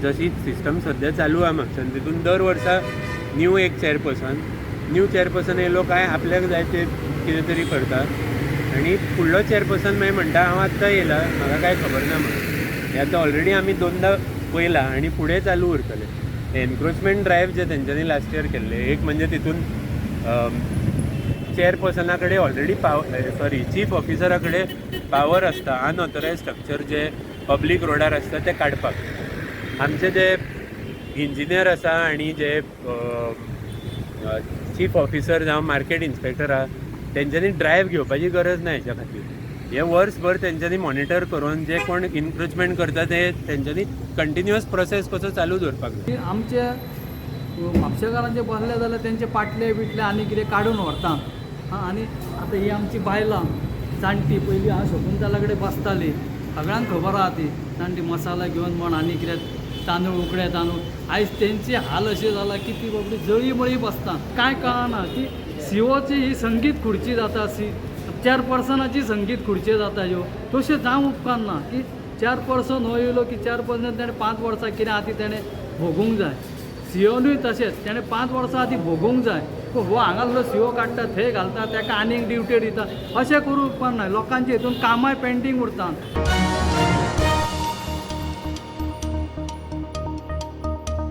जशी सिस्टम सद्या चालू आहा म्हापशान, तितून दर वर्सा न्यू एक चेअरपर्सन, न्यू चेअरपर्सन येयलो काय आपल्याक जाय ते कितें तरी करता आनी फुडलो चेअरपर्सन मागीर म्हणटा, हांव आत्तां येयला, म्हाका कांय खबर ना म्हणून. हें आतां ऑलरेडी आमी दोनदां पळयलां आनी फुडें चालू उरतलें. एनक्रोचमेंट ड्रायव्ह जे तेंच्यांनी लास्ट इयर केल्ले, एक म्हणजे तितून चेअरपर्सना कडेन ऑलरेडी पाव सॉरी चीफ ऑफिसरा कडेन पावर आसता अनऑथरायज स्ट्रक्चर जे पब्लीक रोडार आसता ते काडपाक. आमचे जे इंजिनियर आसा आनी जे चीफ ऑफिसर जावं मार्केट इन्स्पेक्टर आहा, तेंच्यांनी ड्रायव्ह घेवपाची गरज ना. हेच्या खातीर हे वर्सभर तेंच्यांनी मॉनिटर करून जे कोण इनक्रोचमेंट करता ते तेंच्यांनी कंटिन्युअस प्रोसेस कसो चालू दवरपाक जाय. की आमचे म्हापशेकारांचे बसले जाल्यार तेंचे पाटले बिटले आनी कितें काडून व्हरता. आं, आनी आतां ही आमची बायलां जाणटी पयलीं हांव शकुंतला कडेन बसताली, सगळ्यांक खबर आहा ती जाणटी मसाला घेवन म्हण आनी कितें तांदूळ, उकडे तांदूळ. आयज तेंची हाल अशी जाला की ती बाबडी जळी मळी बसता. कांय कळना की सीओची ही संगीत खुर्ची जाता, सी चेअरपर्सनाची संगीत खुर्ची जाता ह्यो. तशें जावंक उपकारना की चेअरपर्सन हो येयलो की चेअरपर्सन तेणें 5 वर्सां कितें आहा ती तेणें भोगूंक जाय. सीओनूय तशेंच, तेणें 5 वर्सां आदी भोगूंक जाय. पूण हो हांगासलो सीओ काडटा, थंय घालता, ताका आनीक ड्युटी दिता. अशें करूंक उपकारना. लोकांचे हितून कामाय पेंडींग उरता.